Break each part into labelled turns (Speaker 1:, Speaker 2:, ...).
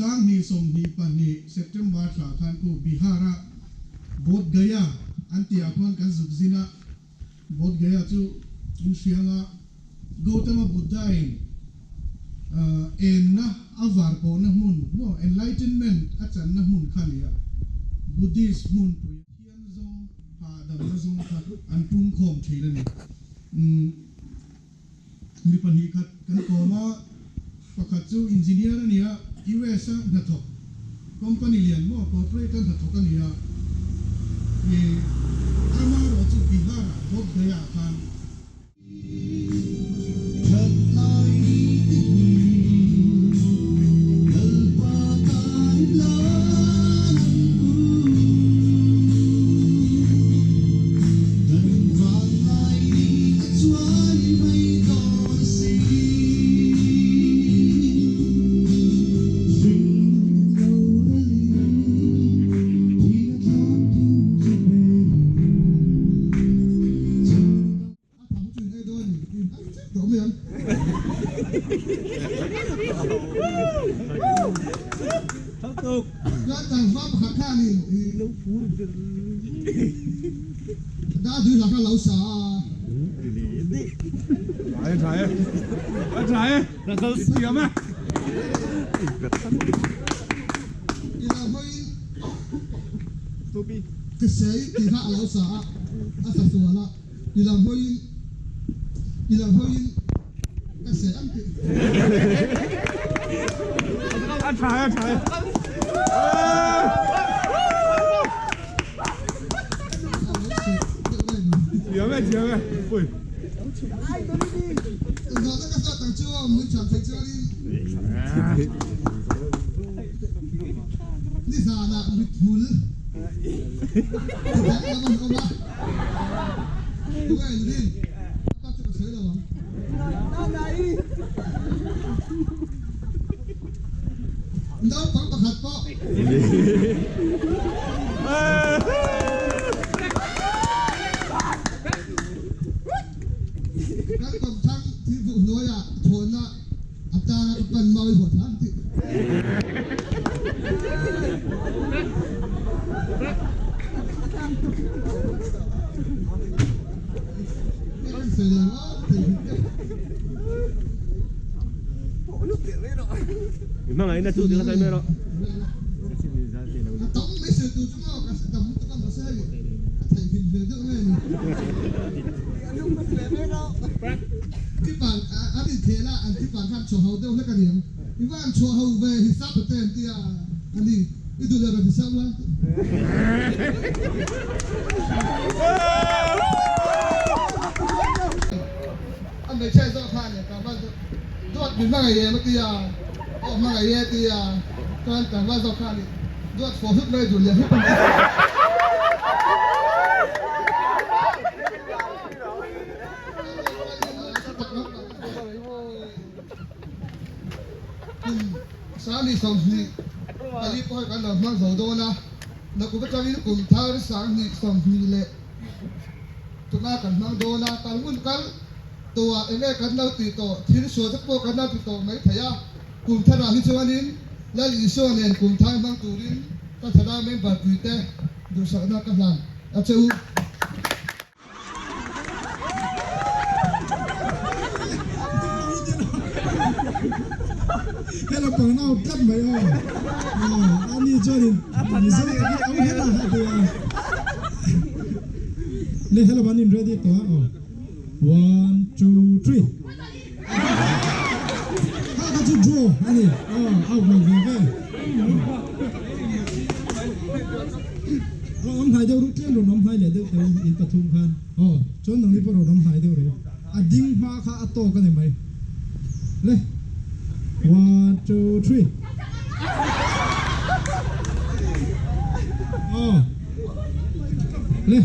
Speaker 1: 22 September thla khan ku Bihar-a Bodh Gaya an tihah khuan kan zuk zin a, Bodh Gaya chu in hrianga Gautama Buddha-in enna a var pawhna hmun maw enlightenment a channa hmun kha a ni a, Buddhist hmunpui thian zawng hahdamna zawng kha an pungkhawm thin a ni. Mi pahnih khat kan kawm a, pakhat chu engineer a ni a, US a hnathawk, company lian maw, corporate a hnathawk a ni a, ih amaherawh chu Bihar ah Bodh Gaya ah khan.
Speaker 2: I lo hawiin, i lo hawiin ka seh ang tih.
Speaker 3: A tha e, a tha e. Thiam e, thiam e. Pui.
Speaker 2: Zawhna ka zawt ang chu aw, min chhan theih chuanin. Nizanah mithmul tidang lam an awm a. Naupang pakhat pawh. Kan kawmthlang thilphuh hnuaiah thawhna atana ka pan mawi haw thlam tih.
Speaker 3: Hmangaihna chu ti kha sawi mai rawh.
Speaker 2: I van chhuah ho ve hisap a te an ti a, a ni, i duh leh rawn hisap la. A hmeichhia zawk kha a ni, tlangval zawk duat min hmangaih em a ti a, aw hmangaih e a ti a, chuan tlangval zawk kha a ni, duat fawh hlut mai duh leh hlut a ni. Kum 24 pawh hi kan lo hmang zo dawn a, nakum atangin kum thar 20 leh tuna kan hmang dawn a, kal hmun kal tawhah eng nge kan lo tih tawh, thil sual te pawh kan lo ti tawh mai thei a, kum tharah hi chuanin Lal Isua nen kum thar hmang turin ka thlarau member puite duhsakna ka hlan a che u.
Speaker 1: Hello pang nau tlat mai aw. Aw ani chuanin Mizo takin au hela a ti a. Le hello an in ready tawh a aw. One two three. Kha kha chu draw a ni aw out lo ve ve. Rawn awm hnai deuh ru tlem rawn awm hnai leh deuh teh u in pathum khan aw chuan nangni pawh rawn awm hnai deuh ru a ding hma kha a tawk a ni mai le one two three aw le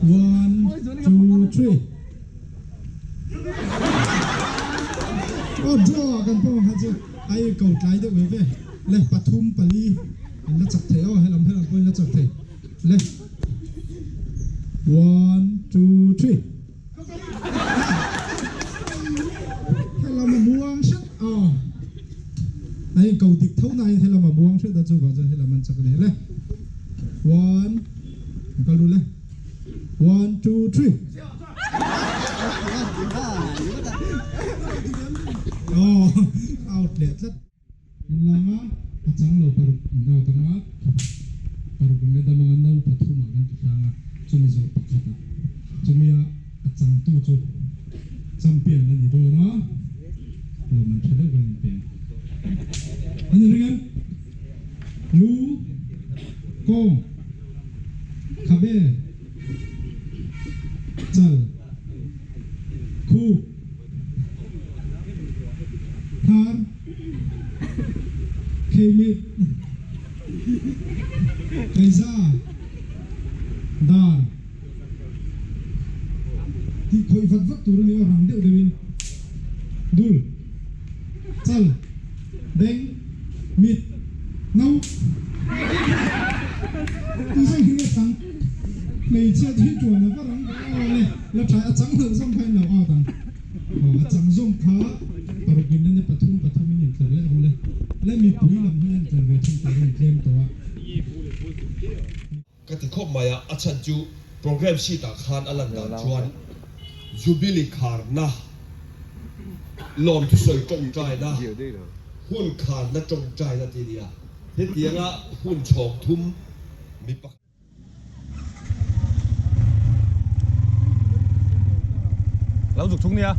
Speaker 1: one two three. Aw draw ah kan pawh ang kha chu a i ko tlai deuh ve ve le pathum pali an la chak thei aw helam helam pawhin la chak thei le one two three helam. Helam a muang hret a, a inko dik tho nain helam a muang hret a chuvang chuan helam an chak a ni le. One, an kal ru le. One, two, three. Aw, out leh tlat. Inlanga a chang lo paruk an out anga, paruk an la dam anga no pathumah kan ti tlang a, chumi zawh pakhatah chumia a changtu chu champion a ni dawn a, lawm an tha deuh kan inpe ang. An inring em? Lu, kawng, khabe, chal, khup. Hnar, Kheimit, Kaiza, Dar tih khawih vat vat tur a ni aw rang deuh deuhin Dul, Chal, Beng, Mit, No tih zawng hi nge chang hmeichhia chu hi tuan a va rang ve aw le la tha a chang hlauh zawng kha in lo out ang. Aw a chang zawng kha paruk in lane pathum pathum in intlar leh ru le le mipui lam hi an tlar ve thung tur a intlem tawh a.
Speaker 4: Ka ti khawp mai a, a chhan chu programme sheet ah khan a lan dan chuan Jubilee kharna, lawmthusawi tawngtaina, hun kharna tawngtaina tih a ni a, hetianga hun chhawng thum mi pakhat.
Speaker 3: Lo zuk thung nia.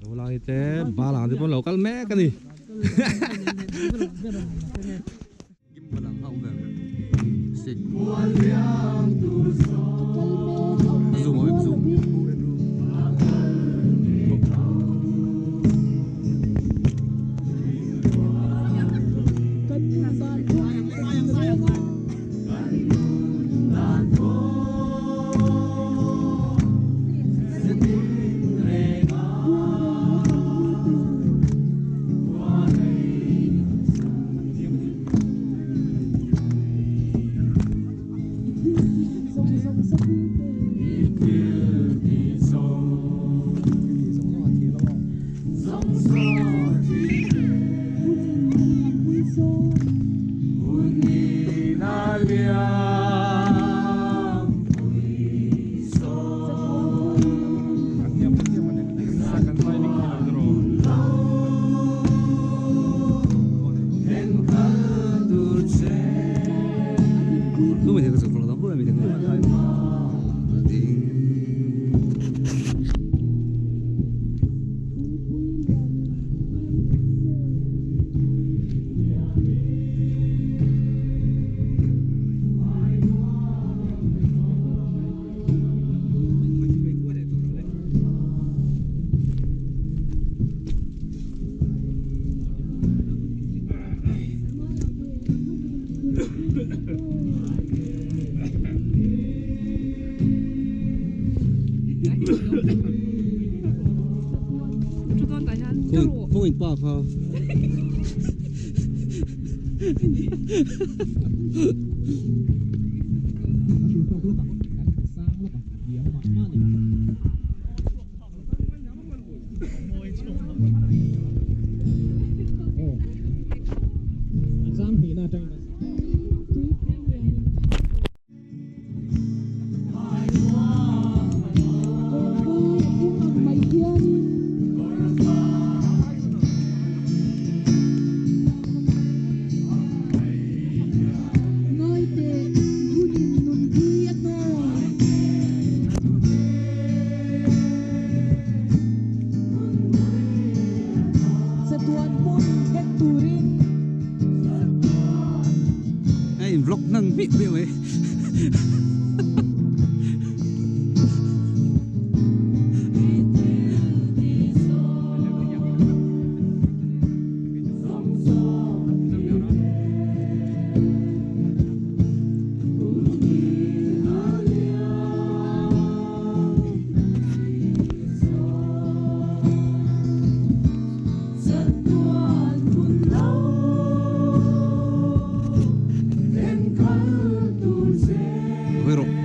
Speaker 3: Lo lai te bal ang te pawh lo kal mek a ni. Kawngin pa kha. Hei in vlog hnan hmih hmih mai. Hawi rawh.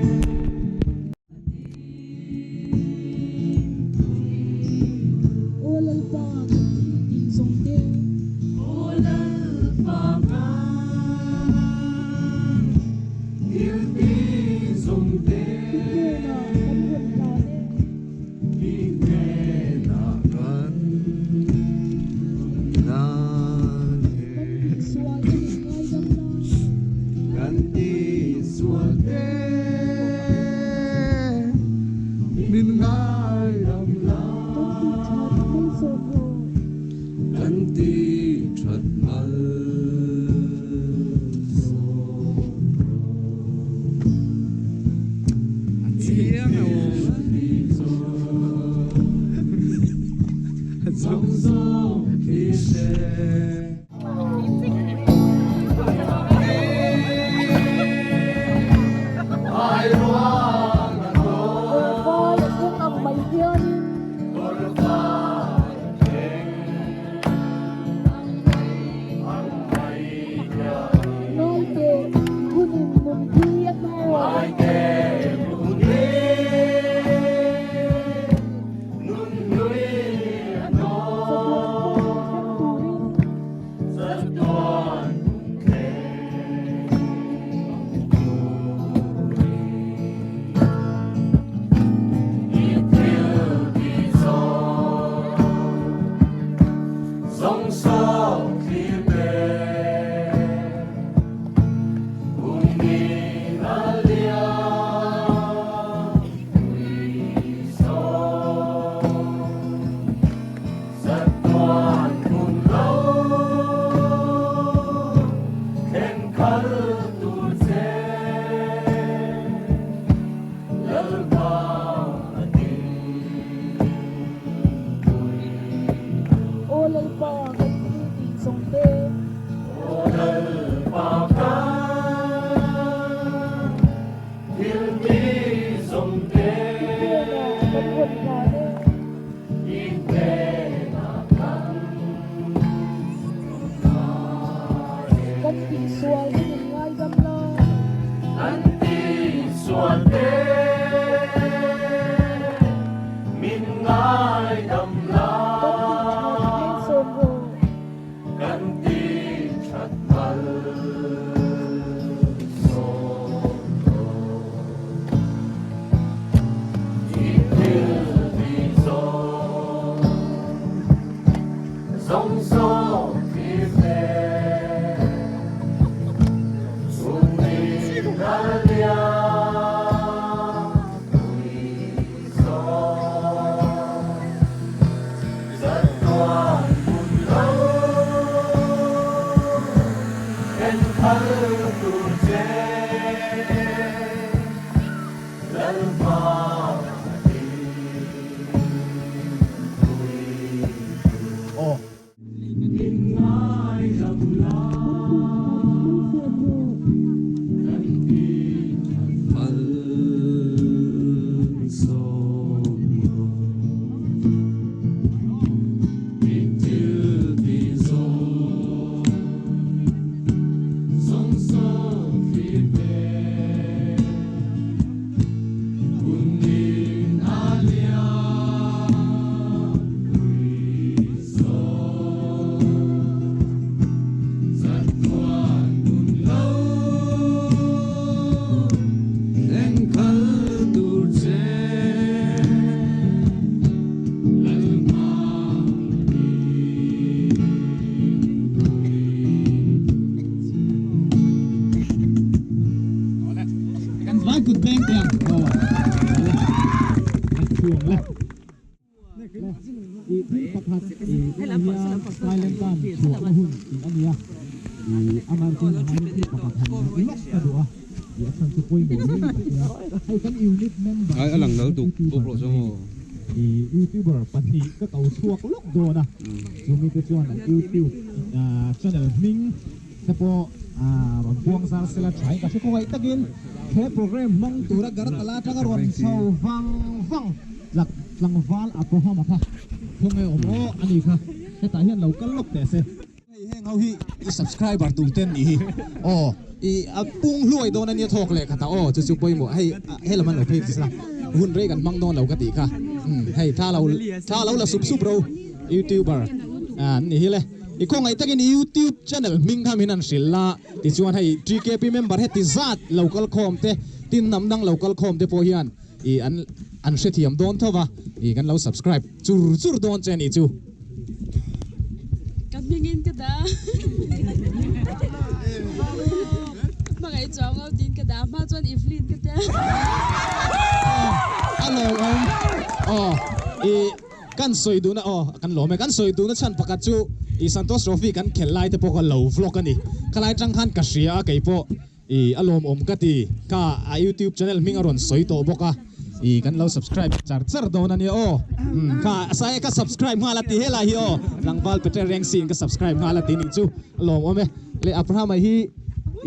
Speaker 5: tur che Lalpa
Speaker 6: Kan vai kut beng te ang. Aw. Chuang le. I thil pakhat i hian Thailand tan chhuahna hun in a nia. I amar chuan a ngai thil pakhat han lawk ka duh a. I a chhan chu pawimawh niin ka hria. Hei kan unit member
Speaker 3: Ai a lang nal duk bawk rawh chu maw.
Speaker 6: I youtuber pahnih ka ko chhuak lawk dawn a. Chumi te chuan an youtube channel hming te pawh rawn buang zar sela thain ka hre khawngaih takin he program hmang tura Garatala atanga rawn chho vang vang tlak tlangval Abraham-a kha khawnge awm aw a ni kha hetah hian lo kal lawk teh se. Hei heng ho hi i subscriber tur te an nih hi aw i a pung hluai dawn a nia thawk leh khat a aw chu chu pawimawh hei helam an lo phei sela hun rei kan hmang dawn lo ka tih kha hei thla lo thla lo la sup sup ro youtuber an ni hi le. I khawngaih takin i YouTube channel hming kha min han hrilh la, tichuan hei TKP member heti zat lo kal khawm te, tin hnam dang lo kal khawm te pawh hian i an an hrethiam dawn tho va, i kan lo subscribe chur chur dawn che a nih chu.
Speaker 7: Ka hmingin ka dah Hmangaih chuang lo tiin ka dah hma chuan Evelyn ka tia.
Speaker 6: A lawmawm aw i. Kan sawi duhna aw kan lawm e. Kan sawi duhna chhan pakhat chu i Santosh Trophy kan khelh lai te pawh kha lo vlog a ni. Khalai atang khan ka hria a kei pawh i a lawmawm ka ti. Kha a YouTube channel hming a rawn sawi tawh bawk a i kan lo subscribe char char dawn a nia aw. Umm kha sai ka subscribe nghal a ti helai hi aw. Tlangval Peter Rengsi in ka subscribe nghal a ti nih chu a lawmawm e. Le Abraham-a hi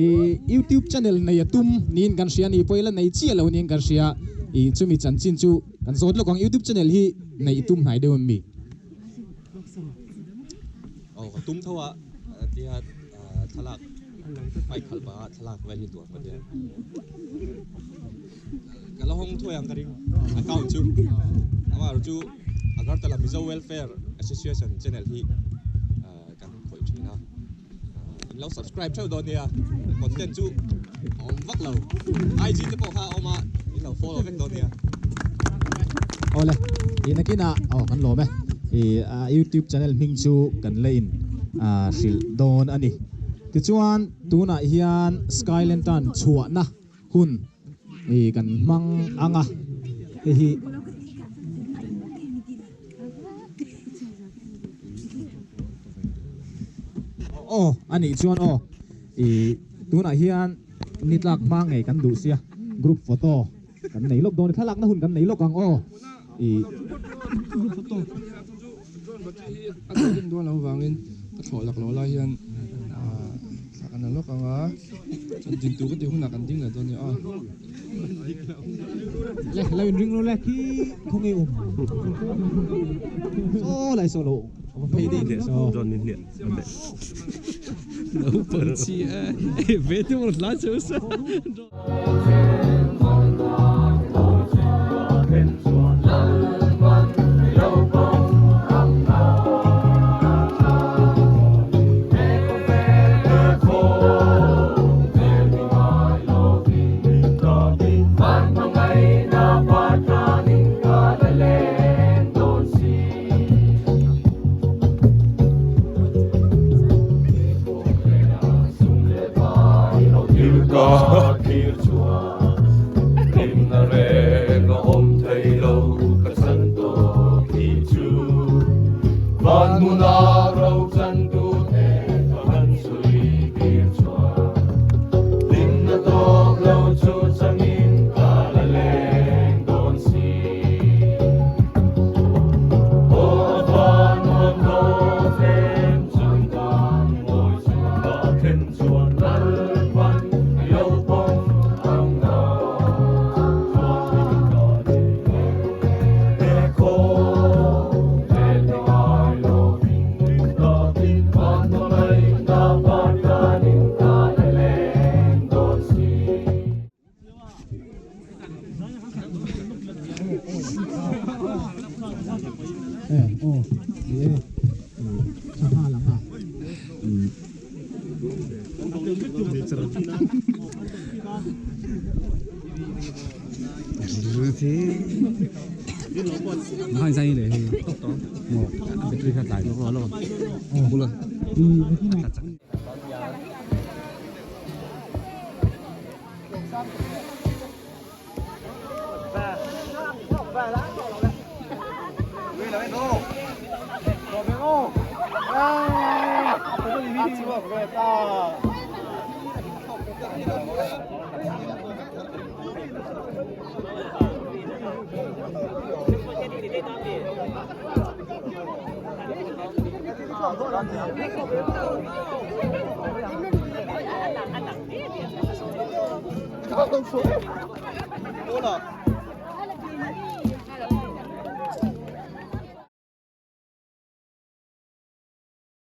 Speaker 6: i YouTube channel nei a tum niin kan hria a ni pawh ila nei chiah lo niin kan hria i chumi chanchin chu Kan zawt lawk ang YouTube channel hi neih i tum hnai deuh em mi?
Speaker 8: Aw ka tum tho a tia thlalak bike khalh pah a thlalak vel hi duah ka tia ka la hawng thuai ang ka ring account chu amaherawh chu Agartala Mizo Welfare Association channel hi kan khawih thin a in lo subscribe theuh dawn nia content chu a awm vak lo IG te pawh kha a awm a in lo follow vek dawn nia.
Speaker 6: Awle i nakinah aw kan lawm e i youtube channel hming chu kan la in hrilh dawn a ni tichuan tunah hian sky lantern chhuahna hun i kan hmang ang a hei hi. Aw a nih chuan aw i tunah hian ni tlak hma ngei kan duh sia group photo kan nei lawk dawn thlalakna hun kan nei lawk ang aw i
Speaker 9: group photo a tawh dawn loh avangin ka thlawh lak loh lai hian thla kan la lawk ang a chuan din tur ka tih hunah kan ding leh dawn a nia aw.
Speaker 6: Le lo in ring lo le khi khawnge um saw lai saw lo va phei dei leh saw
Speaker 10: John min hliah
Speaker 9: Naupang chi e ve te mawlh hla cheu sa.